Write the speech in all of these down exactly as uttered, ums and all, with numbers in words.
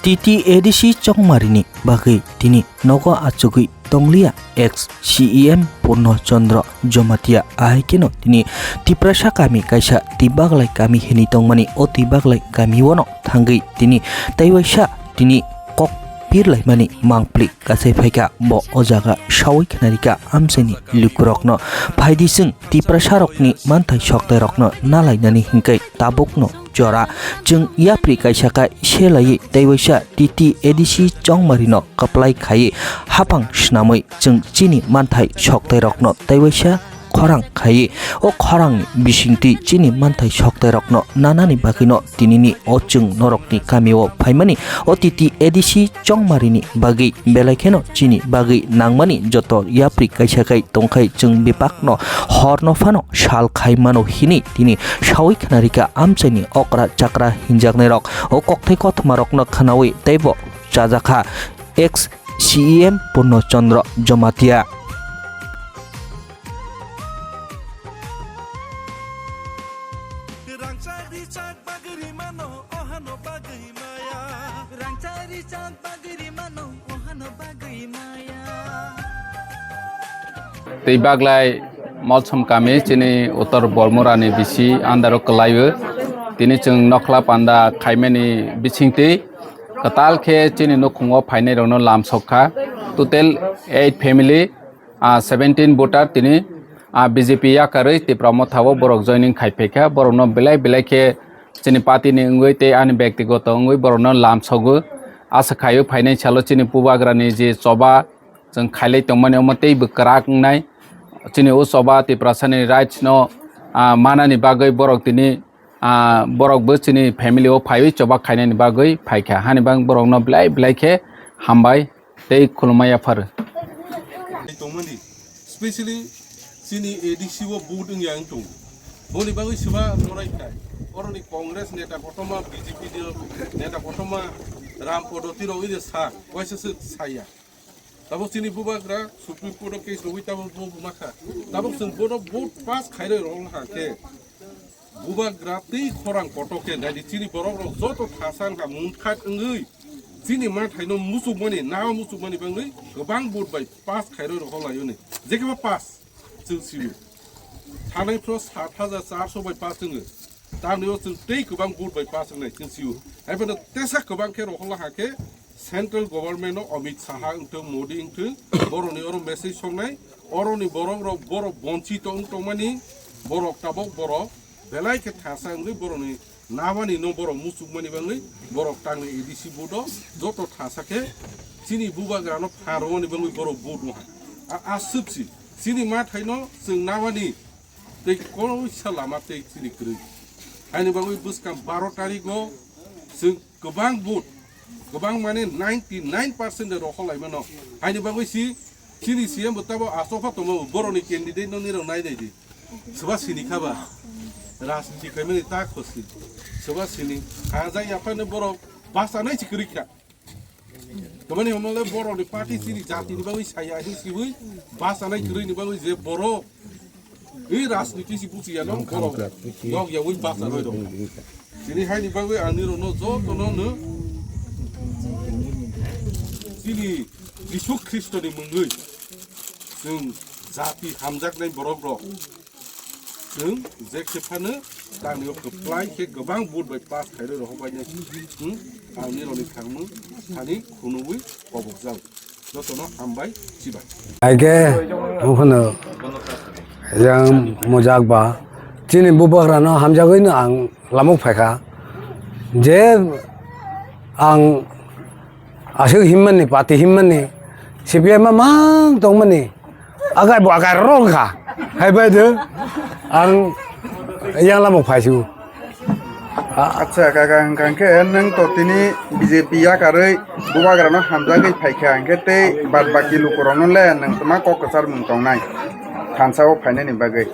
T T A D C chongmarini bagwi tini nogo achugwi tongliya ex C E M Purno Chandra Jamatia, ahai kheno tini Tiprasa kami kaisa Tibaglai kami hini tongmani, o Tibaglai kamiono thangwi tini teiwaisa tini kok pirlaimani mangpli kasai phaikha. Bo o jaga sawi khnarikha amchaini lukurokno, phaidi chwng Tiprasarokni manthai soktairokno nalainani hinkhe tabukno jora chwng yapri kaisa kai selaiwi teiwaisa T T A D C chongmarino kwplai khaiwi haphang swnamwi chwng chini manthai soktairokno teiwaisa khorang khaiwi o khorangni bisingtwi chini manthai soktairokno nanani bagwino tinini o chwng norokni kamio phaimani o T T A D C chongmarini bagwi belai kheno chini bagwi nangmani joto yapri kaisa kai tongkhai chwng bebakno horno phano sal khai mano hini tini sawi khnarikha amchaini okra chakra hinjaknairok. O kokthai kothmarokno khnawi teibo chajakha ex C E M Purno Chandra Jamatia. Rangchak richak bagwi rimano, ohano bagwi maya. Rangchak richak bagwi rimano, ohano bagwi maya. Tei baglai Molsom kami chini Uttar Bormurani bisi andaro kwlaio. Tini chwng nokhla panda khaimani bisingtwi kwtal khe chini nukhungo phainairokno lamsok kha. Total eight family, ah, seventeen voter tini, ah, B J P yakarwi Tipra Motha o borok joining khai phaikha. Borokno belai belai khe chini party ni wngwi tei ani bektigoto wngwi borokno lamsogo. Asa khaio phainai salo chini bubagrani je choba chwng khailai tongmani omo teibo kwrak wngnai. Chini o choba Tiprasani rights no, ah, manani bagwi borok tini, ah, borok bo chini family o phaiwi choba khainani bagwi phaikha. Hani bang borokno belai belai khe hambai tei khulumma yapharo. Tongmani, specially chini A D C o vote wngya wng tongo. Boni bagwi swba morai khai. Oroni Congress neta kotorma, B J P ni neta kotorma, Ram Podoti rok ide sa, waisa se saya. Tabuk chini bubagra Supreme Court o case rwui tabuk bo makha. Tabuk chwng bono vote pass khairoi rok ha khe. Bubagra tei khorang kotor khe naidi chini borok rok joto thasa wngkha munkhat wngwi chini mathaino muchukmani, nao muchukmani bangwi kwbang vote bai pass khairoi rok laio ni. Jekhe ba pass chwng sio. Thanai phro sat hajar charso bai pass wngwi. Tamni o chwng tei kwbang vote bai pass wngnai chwng sio. Haiphano tesa kwbang khe rok ha khe Central Government o Amit Shah wngthung, Modi wngthung, borokni oro message songnai, oroni borok rok borok bonchito wng tongmani, borok tabok borok belai khe thasa wngwi borokni nabani no borok muchukmani bangwi borok tangni A D C vote o joto thasa khe chini bubagra no pharwani bangwi borok vote wngha. A, aswk si chini mathaino chwng nabani tei koisa lama tei chini kwrwi. Haini bagwi bwskang baro tarikgo chwng kwbang vote, kwbang mane ninety nine percent de rohor lai mano. Haini bagwi si chini C M bo tabo asokha tongma borokni candidate no nirok nai nai di. Soba sini kha ba? Rajniti khaimani ta khosi. Soba sini. Hajak yaphano borok basa nai si kwrwi kha. Tamani hwnmale borokni party chini jatini bagwi saya hwnwi siwi bachanai kwrwini bagwi je borok i rajniti si buchiya no borok nok yawi bachanai rok. Chini haini bagwi ang nirokno jotono no chini Jisu Khristoni mungwi chwng jati hamjaknai borok rok. Chwng je khe phano tangni o kwplai khe kwbang vote bai pass khairwi rohor bai nai. Hmm? Ang nirokni thangmung thani khunui kobokjak. Jotono hambai chibai. Aige, ophano yang mojak ba. Chini bubagrano hamjagwi no ang lamuk phaikha. Je ang aswk himmani, pati himmani, C P I ma mang tongmani, agai bo agai rong kha. Hai bai de, ang yang lamuk phaisu. Acha, kaka, hwnkha khe nwng to tini B J P yakarwi bubagrano hamjagwi phaikha, hwnkhe tei bad baki lukurokno le nwng tma kok kwcharmung tongnai thansa o phainani bagwi?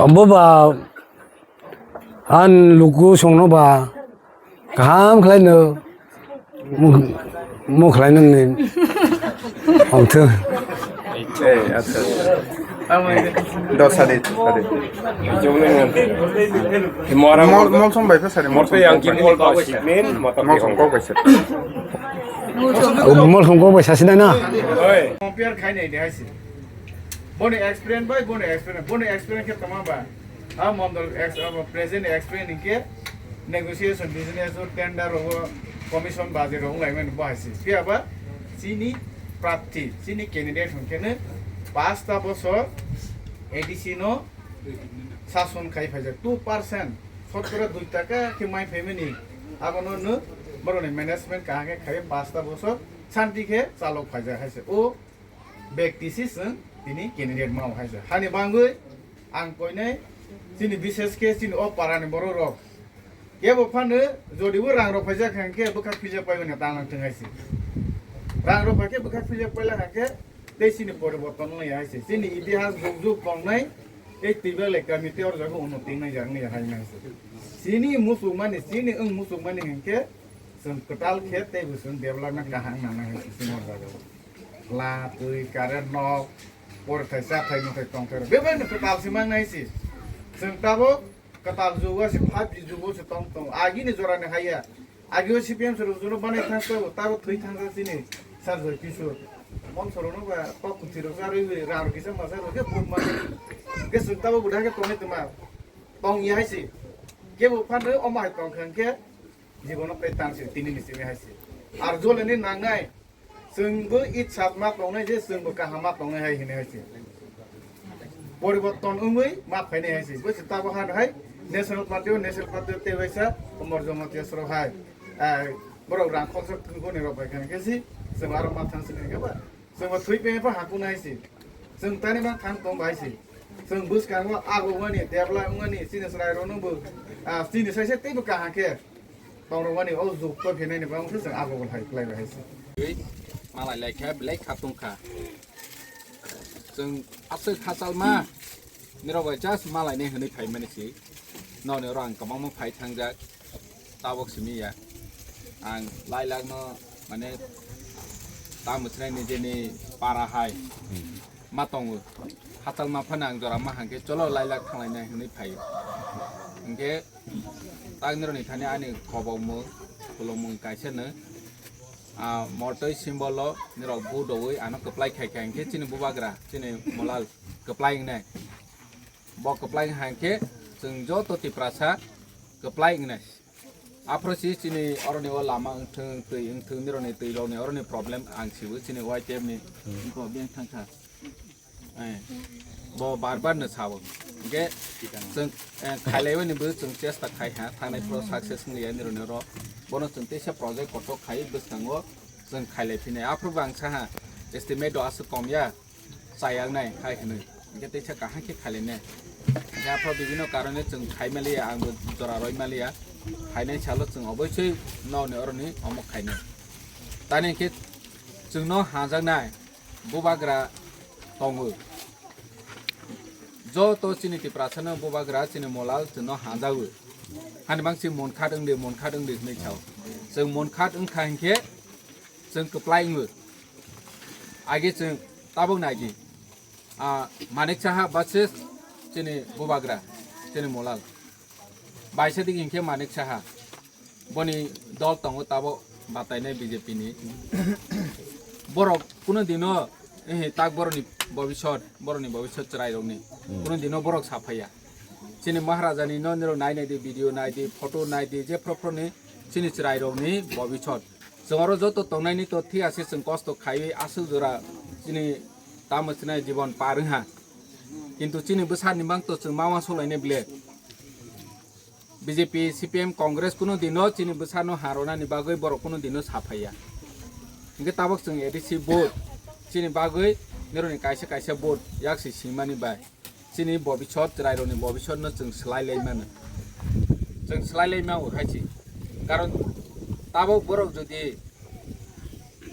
Bo ba Ang luku songno ba kaham khlaino mu-, mu khlaino ni ongthu. Eh, acha, acha. Do sadi, sadi. Mol, mol som bai pha sadi, mol som kok bai sadi. Mol som kok bai sadi. Mol som kok bai sadi na. Compare khai nai de hai se. Boni experience bai, boni experience, boni experience khe tama ba. A mondol ex, a present experience hinkhe negotiation, business o, tender o, commission baji rok wnglaimani bo hai se. Phiya ba chini prarthi, chini candidate hinkhe no pasta bosor A D C no sason khai phaijak two percent, sotkora dui taka khe mai phaimani. Abono no boroni management kaham khe khai pasta bosor santi khe chalok phaijak hai se. O Bekti si chwng tini candidate mao hai se. Hani bangwi ang koinai chini bises khe chini o parani borok rok. Kebo phano jodi bo rang rok phaijak hang khe bwkha phijak pai mani ta nang thung hai se. Rang rok phai khe bwkha phijak pai la hang khe tei chini poriborton wng ya hai se. Chini itihas jug jug tongnai tei tibelai kami tei o jaga unnoti nai jak nai hai nai se. Chini muchuk mani, chini wng muchuk mani hang khe chwng kwtal khe tei bo chwng develop na kaham nang nai hai se chini o jaga o. La, twi, current, nok, porthai, chathai, mwthai, tongthai rok bebak no kwtal se mang nai se. Chwng tabuk kwtal jugo se, five G jugo se tong tongo. Agini jora ni haiya. Agi o C P M se rok jono banai thang tongo, tabuk thwi thang jak chini Sir Joy Kishore. Mon soro no ba kok kwthwi rok charwi wi rang rok kisa masa rok khe buk ma. Khe chwng tabuk bwdha khe tongnai twma. Tong ya hai se. Kebo phano omo hai tong kha hwnkhe jibono tei tang se tini ni simi hai se. Ar jole ni nangnai. Chwngbo itsat ma tongnai je, chwngbo kaham ma tongnai hai hinwi hai se. Poriborton wngwi ma phainai hai se. Bo se tabo han hai National Party o, National Party o tei waisa Omor Jamatia soro hai. Ai, borok rang khoksa kungkoni rok bai khe se, chwng aro ma thang sini khe ba. Chwngbo thwi pe pa hakuna hai se. Chwng tani ma thang tong bai se. Chwng bwskango abo wngmani, debla wngmani, chini chwrai rok nungbo, ah, chini sai sai teibo kaham khe. Tongrok mani o jukto phinai ni bangsa chwng abo bo hai khlai bai hai se. Twi malai lai kha, belai kha tong kha. Chwng aswk hachal ma, nirok bai just malai nai hwnwi phai mani se. Nokni oro ang kwbangma phai thangjak, tabok simi ya. Ang lailak no mane tamo chwrai ni jeni para hai ma tongo. Hachal ma phano ang jora ma hangke cholo lailak thanglai nai hwnwi phai. Hwnkhe Tang nironi thani ani khobokmung, khulumung kaisa no, ah, mortoi symbol o nirok bu doui ano kwplai khai kha, hinkhe chini bubagra, chini molal kwplai wngnai. Bo kwplai wngkha hinkhe chwng joto Tiprasa kwplai wngnai. Aphuru si chini oroni o lama wngthung, twi wngthung, nironi twi rokni oroni problem ang sibo chini Y T F ni wngkha biyang thangkha. Eh, bo bar bar no sao. Hingke chwng, eh, khailaiwi ni bo chwng chesta khai ha, thangnai phuru success wngya nironi oro. Bono chwng teisa project kotor khai bwskango chwng khailai phinai. Aphuru bo ang saha estimate o aswk kom ya, chayaknai hai hwnwi. Hingke teisa kaham khe khailainai. Hingke aphuru bibino karone chwng khai maliya, ang bo jora roi maliya. Khainai salo chwng oboisoi nokni oroni omo khainai. Tani hingke chwngno hajaknai. Bubagra tongo. Joto chini Tiprasano bubagra chini molal chwngno hanjago. Hani bang si monkhat wngdi, monkhat wngdi hwnwi sao. Chwng monkhat wngkha hinkhe chwng kwplai wngo. Age chwng tabuk naidi. Ah, Manik Saha versus chini bubagra, chini molal. Baisa dik hinkhe Manik Saha. Boni dol tongo tabuk batainai B J P ni. Borok kuno dino, eh, tak boroni bobisot, boroni bobisot chwrai rokni. Hmm. Kuno dino borok saphaiya. Chini Maharaja ni no nirok nai nai di, video nai di, photo nai di, je phro phro ni chini chwrai rokni bobisot. Chwng oro joto tongnai ni to thik ase chwng kosto khaiwi aswk jora chini tamo chinai jibon par wngha. Kintu chini bwsa ni bang to chwng ma uansuk lainai ble. B J P, C P M, Congress kuno dino chini bwsano harwnani bagwi borok kuno dino saphaiya. Hingke tabuk chwng A D C vote, chini bagwi nironi kaisa kaisa vote yak se singmani bai. Chini bobisot, chwrairokni bobisotno chwng swlai lai mano. Chwng swlai lai mano hai se. Karon tabuk borok jodi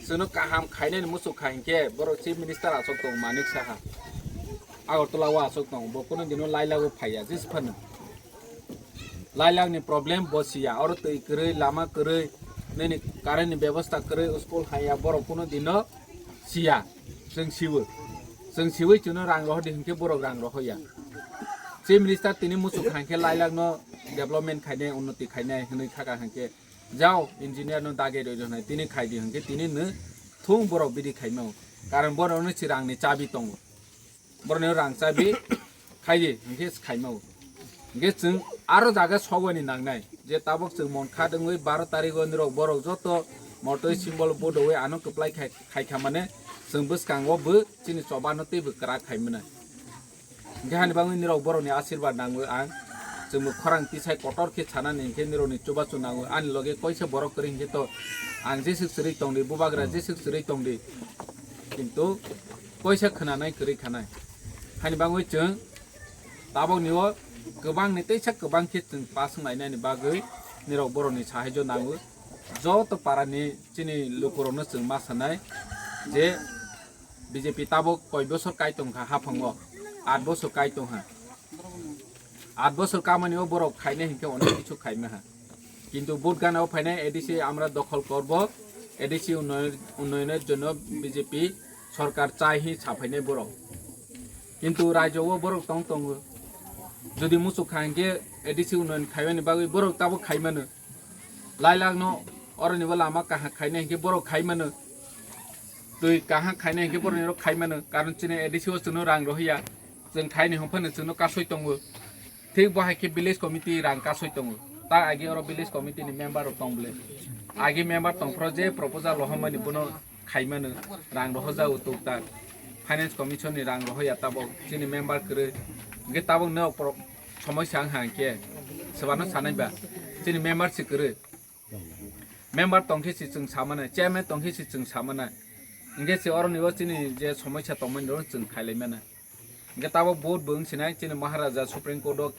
chwngno kaham khainani muchuk kha hinkhe borok Chief Minister achuk tongo Manik Saha. Agartala o achuk tongo, bo kuno dino Lailak o phaiya, jis phano. Lailak ni problem bo siya, oro twi kwrwi, lama kwrwi, nini current ni bebosta kwrwi, school haiya, borok kuno dino siya, chwng siwo. Chwng siwi chwngno rang rohor di hinkhe borok rang rohoya. Chief Minister tini muchuk kha hinkhe lailak no development khainai, unnoti khainai hinwi khaka hinkhe jao engineer no dage roi rwnai tini khai di hinkhe tini no thung borok bidi khaimao. Karon borok no si rang ni chabi tongo. Borok no rang chabi khai di hinkhe khaimao. Hinkhe chwng aro jaga sogwani nangnai. Je tabok chwng mon kha dwngwi baro tarikh o nirok borok joto motoi symbol bodowi ano kwplai khai, khai kha mane chwng bwskango bo chini choba no teibo kwrak khai mwnai. Hinkhe hani bagwi nirok borokni asirwad nango ang. Chwngbo khorang tisai kotor khe sanani hinkhe nirokni chubachu nango. Ani loge koisa borok kwrwi hinkhe to ang jeswk chwrwi tongdi, bubagra jeswk chwrwi tongdi. Kintu koisa khwnanai kwrwi khanai. Hani bagwi chwng tabokni o kwbangni teisa kwbang khe chwng pass wnglainani bagwi nirok borokni sahaijo nango. Joto parani chini lukurokno chwng ma sanai je B J P tabok koi bosor kai tongkha haphango, aat bosor kai tongha. Aat bosor kamani o borok khainai hinkhe onek kichu khaimaha. Kintu vote gana o phainai A D C amra dokhol korbo, A D C unnoyon, unnoyonor jonno B J P sorkar chai hi saphainai borok. Kintu raijo o borok tong tongo. Jodi muchuk kha hinkhe A D C unnoyon khaimani bagwi borok tabok khaimano. Lailak no oroni bo lama kaham khainai hinkhe borok khaimano. Twi kaham khainai hinkhe borok nirok khaimano. Karon chini A D C o chwngno rang rohiya. Chwng khaini hwnphano chwngno kasoi tongo. Thik bo hai khe village committee rang kasoi tongo. Ta agi oro village committee ni member rok tong bole. Agi member tongphro je proposal rohormani bono khaimano rang rohorjago tuktak. Finance commission ni rang rohoya tabok chini member kwrwi. Hinkhe tabok no pro-, somosya wngha hinkhe swbano sanai ba chini member se kwrwi. Member tongkhe se chwng samanai, chairman tongkhe se chwng samanai. Hinkhe se oroni o chini je somosya tongmani rok chwng khailaimanai. Hinkhe tabok vote bo wngsinai chini Maharaja Supreme Court o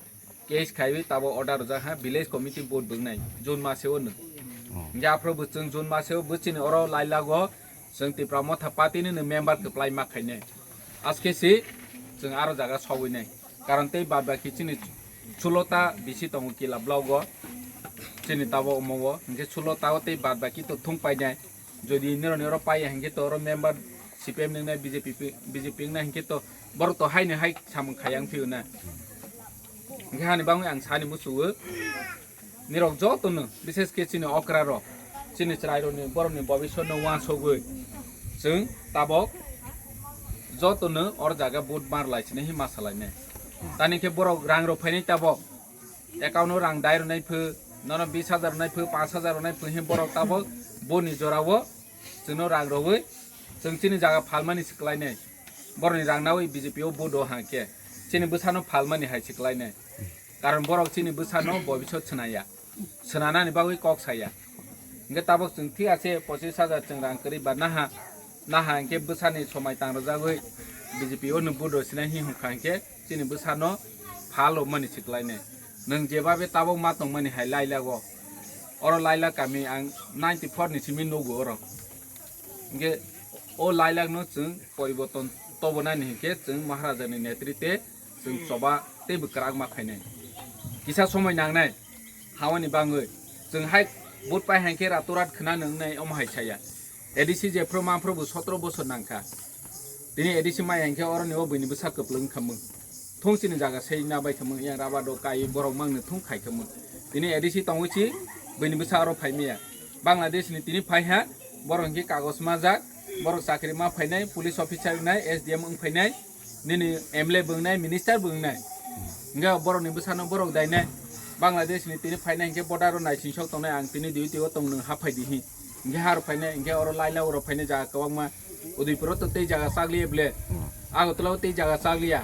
case khaiwi tabok order rwjak ha village committee vote bo wngnai June maseo no. Hinkhe aphro bo chwng June maseo bo chini oro Lailago chwng Tipra Motha Party ni no member kwplai ma khainai. Aske si chwng aro jaga sogwi nai. Karon tei bad baki chini sulota bisi tongo kila block o. Chini tabok omo o. Hinkhe sulota o tei bad baki to thung painai. Jodi nironi oro paiya hinkhe to oro member C P M ni wngnai B J P pi-, B J P wngnai hinkhe to borok to haini hai samung khayang phiyuna. Hinkhe hani bagwi ang sani musugo. Nirok jotono, bises khe chini okra rok, chini chwrai rokni, borokni bobiswt no uansugwi chwng tabok jotono or jaga vote mar lai sini hi ma salainai. Tani khe borok rang rok phainai tabok, account o rang dai rwnai phu, nono bis hajar rwnai phu, panch hajar rwnai phu hi borok tabok boni jora o chwngno rang rogwi chwng chini jaga phalmani se kwlainai. Borokni rang nawi B J P o vote o hang khe chini bwsano phalmani hai se kwlainai. Karon borok chini bwsano bobiswt swnaya. Swnanani bagwi kok saya. Hinkhe tabok chwng thik ase pochis hajar chwng rang kwrwi ba naha, naha hinkhe bwsani somai tang rwjagwi B J P o no vote rw sinai hi hwnkha hinkhe chini bwsano phal rwmani se kwlainai. Nwng jebabe tabok ma tongmani hai Lailak o. Oro Lailak kami ang ninety four ni simi nugo oro. Hinkhe o Lailak no chwng poriborton tobonani hinkhe chwng Maharaja ni netrite chwng choba teibo kwrak ma khainai. Kisa somoi nangnai hawani bangwi chwng hai vote pai hainkhe ratorat khna nwngnai omo hai saya. A D C jephru manphru bo sotro bosor nangkha. Tini A D C mai hainkhe oroni o buini bwsa kwplwng khamung. Thung chini jaga sei na bai khamung yang raba do kai borok mangni thung khai khamung. Tini A D C tongwi si buini bwsa oro phai maya. Bangladesh ni tini phai ha borok hinkhe kagos majak, borok chakri ma phainai, police officer wngnai, S D M wng phainai, nini M L A bo wngnai, minister bo wngnai. Hinkhe borokni bwsano borok dainai. Bangladesh ni tini phainai hinkhe border o naising sok tongnai, ang tini duty o tong nwng haphai di hi. Hinkhe har phainai, hinkhe oro Lailak oro phainai jaga kwbangma. Udaipur o to tei jaga chakliya ble. Agartala o tei jaga chakliya.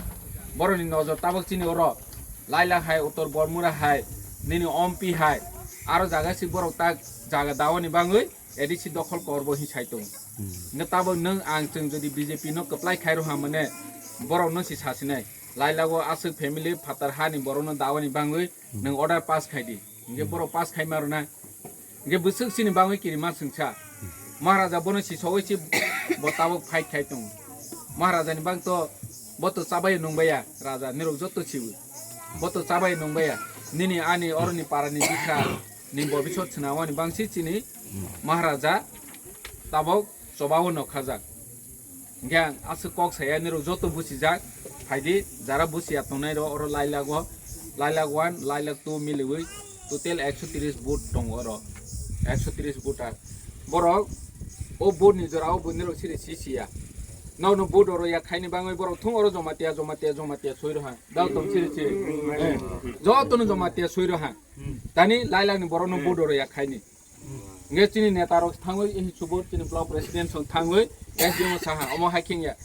Borokni nojor tabok chini oro. Lailak hai, Uttor Bormura hai, nini Ompi hai. Aro jaga si borok tak jaga dawani bangwi A D C dokhol korbo hin sai tong. Hinkhe tabok nwng ang chwng jodi B J P no kwplai khai rwha mane borok no si sasinai. Lailak o aswk family phatar hani borok no dawani bangwi nwng order pass khai di. Hinkhe borok pass khai ma rwnai. Hinkhe bwswk chini bagwi kirima chwngsa. Maharaja bono sisowi si bo tabok fight khai tongo. Maharaja ni bang to bo to chabai nungbaya raja nirok joto siwi. Bo to chabai nungbaya. Nini ani oroni parani bikha ni bobiswt swnamani bangsi chini Maharaja tabok chobao no khajak. Hingke ang aswk kok saya nirok joto buchijak, phaidi jara buchiya tongnai rok oro Lailak o, Lailak one, Lailak two miliwi total ekso tris vote tongo oro, ekso tris voter. Borok o vote ni jora o bo nirok siri si siya. Nokno vote oro ya khaini bangwi borok thung oro Jamatia, Jamatia, Jamatia soi roha. Dao tong siri si. Eh, joto no Jamatia soi roha. Tani Lailak ni borok no vote oro ya khaini. Nge chini neta rok thangwi, eh, subot chini block president song thangwi, S D M o saha, omo hai khengya.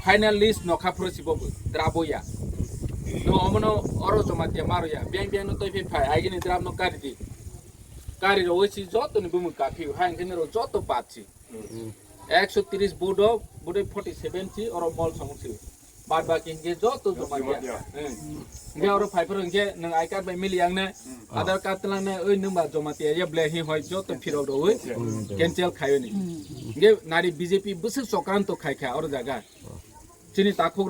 Final list no kha phuru si bobo, drabo ya. No omo no oro Jamatia maro ya. Biang biang no toi phai phai, aigini drab no kari di. Kari ro si joto ni bumung kaphi, hai ngene ro joto bat si. Ekso tris vote o, vote forty seven si, oro mol song si. Bad baki hingke joto Jamatia. Jamatia. Eh. Hingke oro phai phuru hingke nang I card bai mili yang ne, Aadhaar card tlang ne, oi nung ba Jamatia ya ble hi hoi joto phirok ro oi. Cancel khai oi ni. Hingke nari B J P bwswk chokranto khai kha oro jaga. Chini takhuk